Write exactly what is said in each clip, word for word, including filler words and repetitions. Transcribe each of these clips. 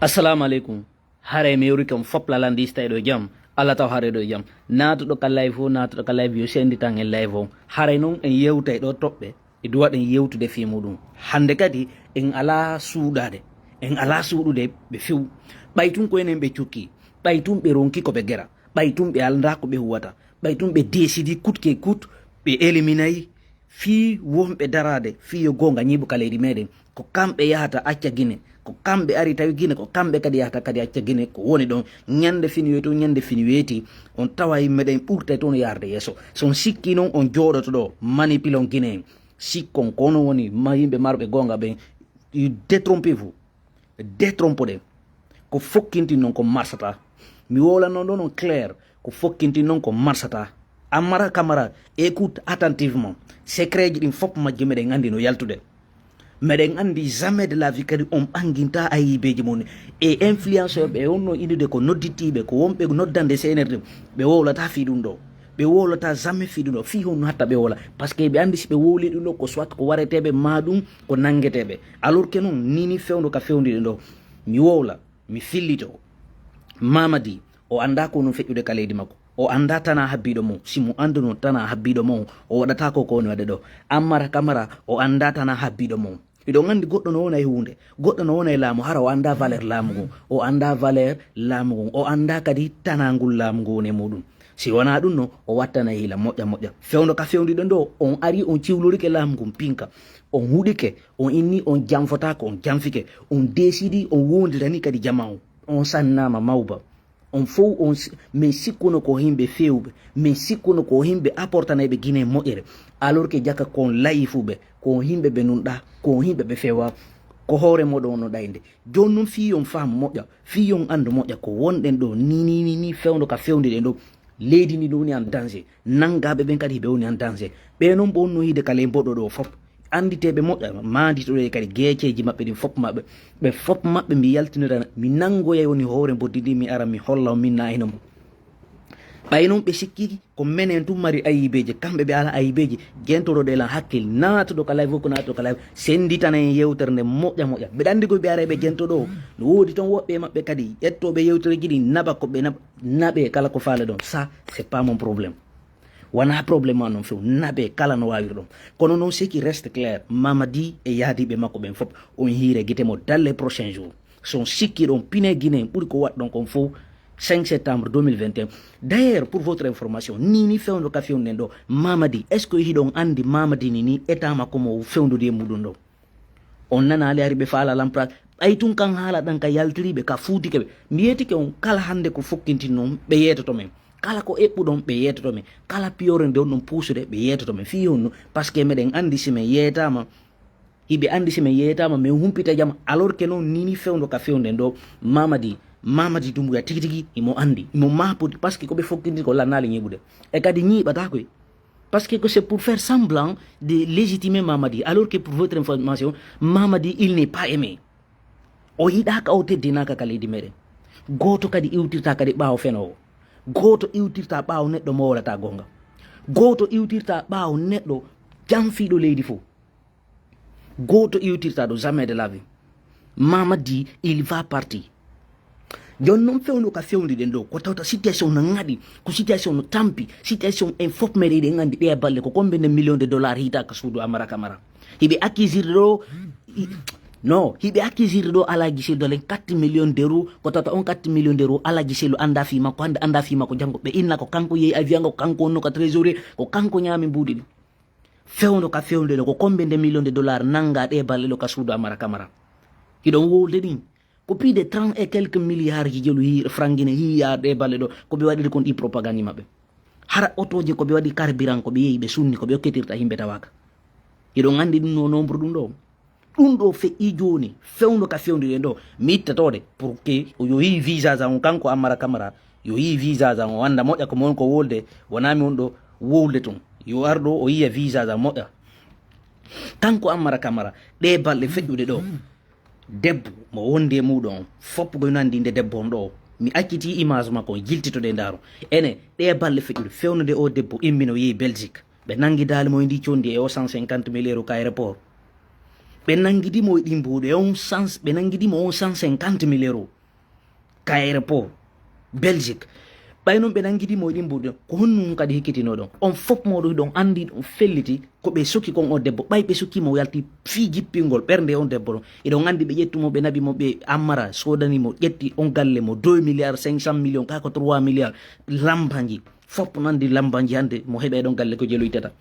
Assalamu aleykum. Haray mi yewri kam fop lalandi so tawi ɗo jam. Allah taw haray ɗo jam. Naatuɗo ka live o, naatuɗo ka live yo sendi tan e live o. Haray noon en yewtay ɗo toɓɓe. E duwaɗen yewtude fii muɗum. Hannde kadi en alaa suuɗaade. En alaa suuɗude ɓe few. Ɓay tun ko enen ɓe cukki. Ɓay tun ɓe ronki ko ɓe gera. Ɓay tun ɓe alndaa ko ɓe huwata. Ɓay tun ɓe deesidi kut ke kut ɓe eliminay fii wonɓe daraade fii yo goonga ñiiɓu ka leydi meɗen. Ko kamɓe yahata acca Gine. Ko kamɓe ari tawi Gine, ko kamɓe kadi yahata kadi acca Gine. Ko woni ɗon ñande fini weeti, ñande fini weeti, on tawa meɗen ɓurtay toon yaarde yeeso. So on sikki noon on jooɗoto ɗo manipulon Gine en. Sikkon ko onon woni ma yimɓe marɓe goonga ɓen. Détrompez-vous. Détrompoɗen. Ko fokkintin noon ko marsata. Mi wowlanno ɗon on clair. Ko fokkintin noon ko marsata. Ammara Kamara, écoute attentivement. Secret ji ɗin fop majji meɗen anndi no yaltude. Meɗen anndi jamais de la vie kadi on ɓanginta ayibeji mum. E influenceur ɓe onno innude ko nodditiiɓe, ko wonɓe noddande C N R ɗum. Ɓe wowlata fii ɗum ɗo. Ɓe wowlata jamais fii ɗum ɗo. Fii honno hatta ɓe wowla. Parce que ɓe anndi si ɓe wowli ɗum ɗo ko soit ko wareteeɓe ma ɗum ko nanngeteeɓe. Alors que noon, nii nii fewndo ka fewndi ɗum ɗo. Mi wowla, mi fillito. Mamadi, o anndaa ko ɗum feƴƴude ka leydi makko. O anndaa tanaa habbiiɗo mum. Si mo annduno tanaa habbiiɗo mum, o waɗataa ko ko woni waɗde ɗo. Ammara Kamara, o anndaa tanaa habbiiɗo mum. Hiɗon anndi goɗɗo no wona e huunde, goɗɗo no wona e laamu, hara o anndaa valeur laamu ngun. O anndaa valeur laamu ngun. O anndaa kadi tanaa ngol laamu ngun woni e muɗum. Si wonaa ɗum no, o wattana hiila moƴƴa moƴƴa. Fewndo ka fewndi ɗon ɗo, on ari on ciwlorike laamu ngun pinka. On huɗike, on inni on janfotaako, on janfike. On deesidi, on wondirani kadi jamaa on. On sannaama mawba. On fow on si-, min sikkuno ko himɓe feewɓe. Min sikkuno ko himɓe apportanayɓe Gine moƴƴere. Alors que jaka ko on layifuɓe, ko on himɓe ɓe nunɗa, ko on himɓe ɓe fewa. Ko hoore moɗon no ɗayde. Jooni noon fii on faamu moƴƴa, fii on anndu moƴƴa ko wonɗen ɗo ni, ni, ni, ni fewndo ka fewndi ɗen ɗo. Leydi ndi no woni en danger. Nanngaaɓe ɓen kadi ɓe woni en danger. Ɓe noon ɓe wonno hiide ka ley mboɗo ɗo fof. Annditeeɓe moƴƴa, maanditoɗe kadi geeceeji maɓɓe ɗin fof maɓɓe. Ɓe fof maɓɓe mi yaltinira, mi nanngoyay woni hoore mboddi ndi, mi ara mi holla on min na hino mo. Ɓay noon ɓe sikki ko menen tun mari ayibeeji, kamɓe ɓe alaa ayibeeji, jentoroɗe lan hakkil, naatuɗo ka live o ko naatuɗo ka live, senditana en yewtere nde moƴƴa moƴƴa. Mbeɗa anndi ko ɓe ara ɓe jentoɗo o. No woodi toon woɓɓe e maɓɓe kadi ƴettooɓe yewtereeji ɗin naɓa ko ɓe naɓ-, naɓe kala ko faale ɗon. Ça, c'est pas mon problème. Wonaa problème ma noon few, naɓe kala no waawir ɗon. Kono noon ce qui reste clair, Mamadi e yaadiiɓe makko ɓen fof, on hiire gite mo dans les prochains jours. So on sikki ɗon pine Guinée ɓuri ko waɗɗon kon fof cinq septembre deux mille vingt et un. D'ailleurs, pour votre information, ni ni fewndo ka fewnden ɗo, Mamadi, est-ce que hiɗon anndi Mamadi ni ni état makko mo fewndodi e muɗum ɗo? On nanaali ari ɓe faala Lampras. Ɓay tun kan haala ɗan ka yaltiriɓe, ka fuutike ɓe. Mi yeetike on kala hannde ko fokkintin noon, ɓe yeetoto men. Kala ko eɓɓuɗon, ɓe yeetoto men. Kala piyoore nde on ɗon puusude, ɓe yeetoto men. Fii honno? Parce que meɗen anndi si men yeetaama, hiɓe anndi si men yeetaama, men humpita jam. Alors que noon, ni ni fewndo ka fewnden ɗo, Mamadi, Mamadi Doumbouya tigi tigi, imo anndi, imo maapodi, parce que ko ɓe fokkintin ko lannaali ñiiɓude. E kadi ñiiɓataa koy. Parce que c'est pour faire semblant de légitimer Mamadi. Alors que pour votre information, Mamadi, il n'est pas aimé. O yiɗaaka, o teddinaaka ka leydi meɗen. Gooto kadi iwtirta kadi ɓaawo fenoowo. Gooto iwtirta ɓaawo neɗɗo mo wowlata goonga. Gooto iwtirta ɓaawo neɗɗo janfiiɗo leydi fof. Gooto iwtirta ɗo jamais de la vie. Mamadi, il va partir. Jooni noon fewndo ka fewndi ɗen ɗo, ko tawta situation no ŋaɗi, ko situation no tampi, situation en fof meɗen eɗen anndi ɗe balle ko combien de millions de dollars hiita ka suudu Amara Kamara. Hiɓe accusirde ɗo, i-, non, hiɓe accusirde ɗo Alaaji Seldu Alen quatre millions d'euros, ko tawta on quatre millions d'euros Alaaji Seldu annda fii makko, hannde annda fii makko, janngo ɓe inna ko kanko yehi avion, ko kanko wonno ka trésorier, ko kanko ñaami mbuuɗi ɗi. Fewndo ka fewndo ɗo, ko combien de millions de dollars nannga ɗe balle ɗo ka suudu Amara Kamara? Hiɗon wowlde ɗin. Ko plus de trente et quelques milliards ji jelu hi-, franc Guinée hi yaa ɗe balle ɗo, ko ɓe waɗiri kon ɗi propagande maɓɓe. Hara otooji ko ɓe waɗi carburant, ko ɓe yehi ɓe sunni, ko ɓe okketirta himɓe tawaaka. Hiɗon anndi ɗum no nombre ɗum ɗo? Ɗum ɗo feƴƴi jooni, fewndo ka fewndi ɗen ɗo, mi ittatoɗe, pour que o yo yii visa an on, kanko Amara Kamara, yo yii visa an on, o annda moƴƴa ko mon ko wolde, wonaa mi on ɗo wowlde tun. Yo ar ɗo, o yiya visa an moƴƴa. Kanko Amara Kamara, ɗe balɗe feƴƴuɗe ɗo, debbo mo wondi e muɗum on, fop ko nanndi nde debbo on ɗo, mi acciti image makko, on jiltitoɗe ndaaro. Ene, ɗe balɗe feƴƴuɗe, fewnude o debbo, immino yehi Belgique. Ɓe nanngi daali mo e ndi condi e o cent cinquante mille euros ka aéroport. Ɓe nangidi mo e ɗin buuɗe on cent, ɓe nangidi mo on cent cinquante mille euros ka aéroport Belgique. Ɓay non ɓe nangidi mo e ɗin buuɗe, ko honno on kadi hikkitinoɗon? On fof moɗon hiɗon anndi ɗum felliti ko ɓe soki kon o debbo. Ɓay ɓe soki mo yalti fii jippingol ɓernde on debbo ɗon. Hiɗon anndi ɓe ƴettu mo, ɓe naɓi mo, ɓe ammara, soodani mo, ƴetti on galle mo deux milliards cinq cent millions, kaa ko trois milliards. Lambanji. Fof nandi lambanji hannde mo heɓe ɗon galle ko jeloytata.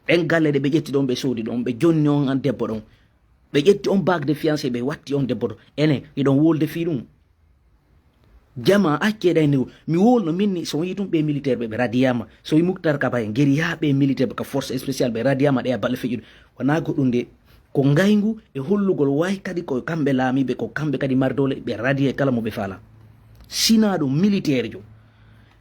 Ɗen galle ɗe ɓe ƴetti ɗon, ɓe soodi ɗon, ɓe jonni on an debbo ɗon. Ɓe ƴetti on bague de fiancé, ɓe watti on debbo ɗon. Enen, hiɗon wolde fii ɗum. Jama, accee ɗaynigu. Mi wolno min ni, so wii ɗum ɓe militaire ɓe, ɓe radiyama. So wii Muktar Kaba en, geri haa ɓe militaire ɓe ka force spéciale ɓe radiyama ɗe a balle feƴude. Wonaa goɗɗum de. Ko ngayngu e hollugol way kadi ko kamɓe laamiiɓe, ko kamɓe kadi mari doole, ɓe radiye kala mo ɓe faala. Sinaa ɗum militaire jo.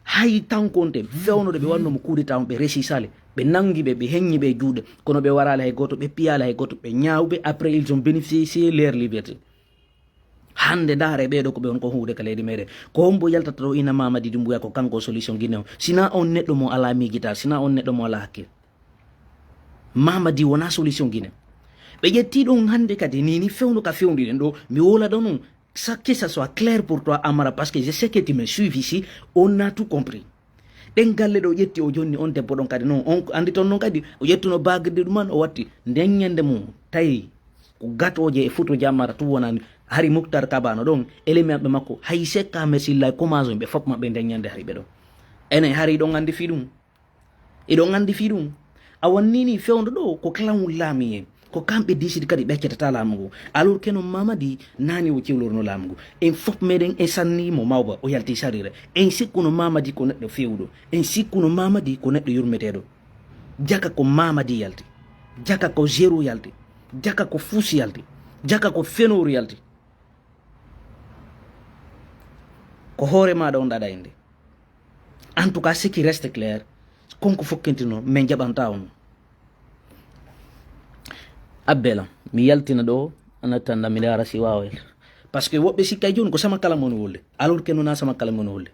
Hay tankonte fewnoɗo ɓe wanno mo coup d'état on, ɓe resi sale. Ɓe nangi ɓe, ɓe heññi ɓe juuɗe. Kono ɓe waraali hay gooto, ɓe piyaali hay gooto, ɓe ñaawɓe. Après, ils ont bénéficié leur liberté. Hannde ndaare ɓeeɗo ko ɓe on ko huude ka leydi meɗen. Ko hombo yaltata ɗo ina Mamadi Doumbouya ko kanko solution Guinée o? Sina on neɗɗo mo alaa miijital, sina on neɗɗo mo alaa hakkil. Mamadi wonaa solution Guinée. Ɓe ƴetti ɗon hannde kadi ni, ni fewndo ka fewndi ɗen ɗo, mi wola ɗon on. Ça, que ça soit clair pour toi, Amara, parce que je sais que tu me suives ici, on a tout compris. Ɗen galle ɗo ƴetti o jonni on debbo ɗon kadi non, on andi ton non kadi, o ƴettuno bagirde ɗum man, o watti nden ñande mum, tawi ko gatoje e photo jammata tu wonani, hari Muktar Kabano ɗon, élément ɓe makko, hay sekka Mesilla e commence ɓe fof maɓɓe nden ñande hari ɓe ɗon. Enen hari ɗon andi fii ɗum. Eɗon anndi fii ɗum? A wannini fewndo ɗo ko clan laami en. Ko kamɓe décide kadi ɓe accatata laamu ngu. Alors que non Mamadi naani o cewlorno laamu ngu. En fof meɗen e sanni mo mawba o yalti sarire. En sikkuno Mamadi ko neɗɗo fewuɗo. En sikkuno Mamadi ko neɗɗo yurmeteeɗo. Jaka ko Mamadi yalti. Jaka ko Zéro yalti. Jaka ko Fus yalti. Jaka ko Fenooru yalti. Ko hoore maaɗa on ɗaɗa inde. En tout cas, ce qui reste clair, konko fokkintino, min jaɓanta on. Abbela, mi yaltina ɗo, en attendant, mi ndaara si waawa yalta. Parce que woɓɓe sikkay jooni ko sama kala mon wolde. Alors que non, na sama kala mon wolde.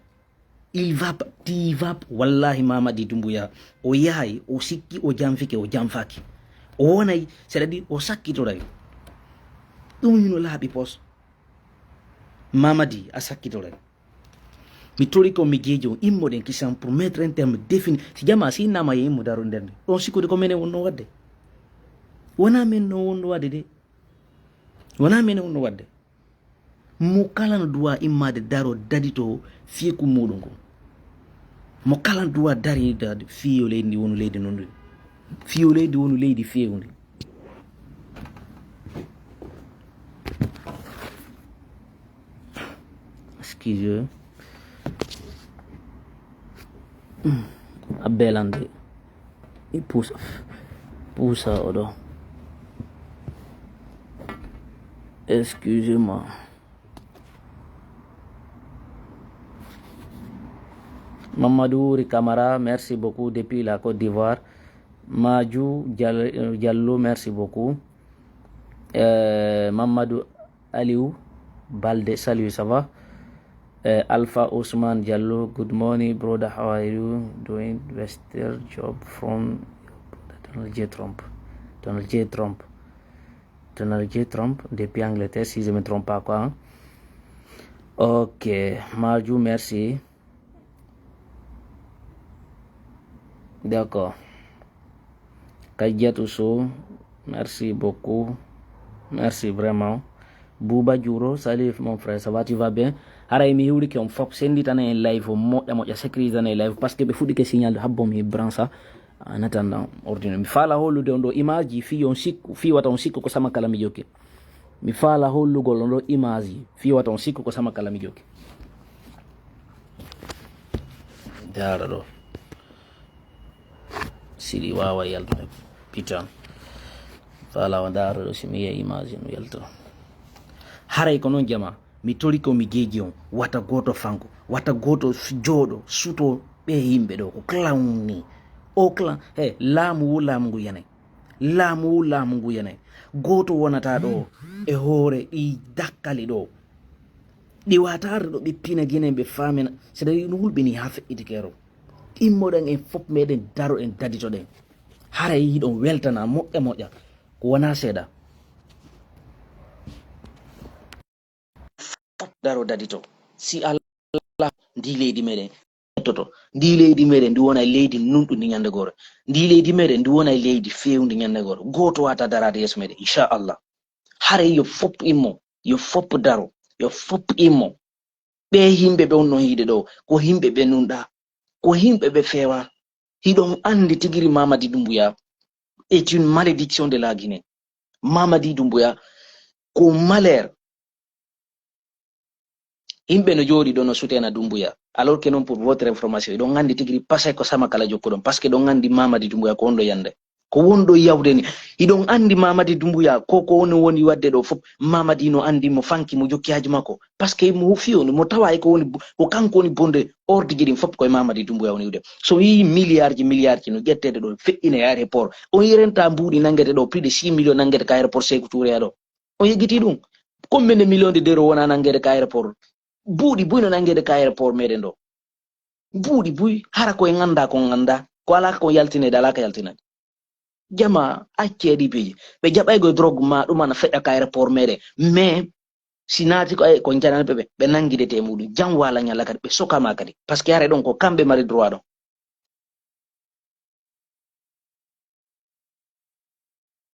Il va, il va, wallahi Mamadi Doumbouya, o yahay, o sikki, o janfike, o janfaki. O wonay, c'est-à-dire, o sakkitoray. Ɗum hino laaɓi pos. Mamadi, a sakkitoray. Mi tori ko mi jeejo, immoɗen kisan pour mettre un terme défini. Si jama, si innama ye immo daro nder nde. Ɗon sikkude ko menen wonno wadde. Wona men no wonno wadde de. Wona menen wonno wadde. Mo kala no duwa immade daro dadito fiiku muɗum ko. Mo kala no duwa dari da fiyo leydi ndi wonu leydi non ɗum. Fiyo leydi wonu leydi fewndi. Excuse. Abbelande. I pusa. Pusa oɗo. Excusez-moi. Mamadou Ri Camara, merci beaucoup depuis la Côte d'Ivoire. Majou Dial- Diallo, merci beaucoup. Euh, Mamadou Aliou Balde, salut, ça va? Euh, Alpha Ousmane Diallo, good morning, brother. How are you doing? Western job from Donald J Trump. Donald J Trump. Donald J Trump, depuis Angleterre, si je me trompe pas, quoi, hein? Ok, Majou, merci. D'accord. Kadiatou Sow, merci beaucoup. Merci vraiment. Bouba Djouro, salut mon frère, ça va, tu vas bien? Haray mi hiwrike on fof, senditane en live o moƴƴa moƴƴa, sécurisane en live, parce que ɓe fuɗɗike signal, habbo mi branche. En attendant, ordinateur. Mi faala hollude on ɗo image ji, fii on sikku, fii wata on sikku ko sama kala mi jokki. Mi faala hollugol on ɗo image ji, fii wata on sikku ko sama kala mi jokki. Ndaara ɗo. Siɗi waawa yaltude. Pitan. Faala o ndaara ɗo si mi yiya image no yalto. Haray ko non jama. Mi tori ko mi jeeji on, wata gooto fanko, wata gooto s- jooɗo, suto ɓe yimɓe ɗo, ko clown ni. O clown, he, laamu wo laamu ngu yanay. Laamu wo laamu ngu yanay. Gooto wonata ɗo e hoore ɗi dakkali ɗo. Ɗi wata arde ɗo ɓe pina Ginen ɓe faamina, c'est-à-dire no hulɓini haa feƴƴiti keero. Immoɗen en fof meɗen daro en daditoɗen. Haray hiɗon weltana moƴƴa moƴƴa. Ko wona seeɗa. daro dadito. Si Allah ndi leydi meɗen ƴettoto, ndi leydi meɗen ndi wona leydi nunɗundi ñande goore. Ndi leydi meɗen ndi wona leydi fewndi ñande goore. Gooto wata daraade yeeso meɗen, inchallah. Haray yo fof immo, yo fof daro, yo fof immo. Ɓe yimɓe ɓe on non yiide ɗo, ko yimɓe ɓe nunɗa, ko yimɓe ɓe fewa. Hiɗon andi tigiri Mamadi Doumbouya est une malédiction de la Guinée. Mamadi Doumbouya ko malheur. Yimɓe no jooɗi ɗo no sutena Doumbouya. Alors que non, pour votre information, hiɗon andi tigiri pasay ko sama kala jokkuɗon. Parce que ɗon andi Mamadi Doumbouya ko wonɗo yande. Ko wonɗo yawde ni. Hiɗon andi Mamadi Doumbouya, ko, ko woni, woni wadde ɗo fof. Mamadi no andi mo fanki mo jokki haaju makko. Parce que mo fiyo, mo tawa e ko woni, ko kanko woni bonde ordre ji ɗin fof koye Mamadi Doumbouya woni iwde. So yii milliard ji, milliard ji no ƴettede ɗo, feƴƴine e aéroport. On yirenta mbuuɗi nangete ɗo, plus de six millions nangete ka aéroport Sékou Touré ɗo. On yeggiti ɗum. Combien de millions de d'euros wona nangede ka aéroport? Buuɗi buy no nangede ka aéroport meɗen ɗo. Buuɗi buy, hara ko en anda, ko en anda. Ko ala ko yaltinede, ala ka yaltinade. Jama, acce ɗi piiji. Ɓe jaɓay ko e drogue ma, ɗum ana feƴƴa ka aéroport meɗen. Mais, si naati ko, ay, ko jananɓe ɓe, ɓe nangidete e muɗum. Jam wala ñalla kadi, ɓe sokama kadi. Parce que hare ɗon ko kamɓe mari droit ɗon.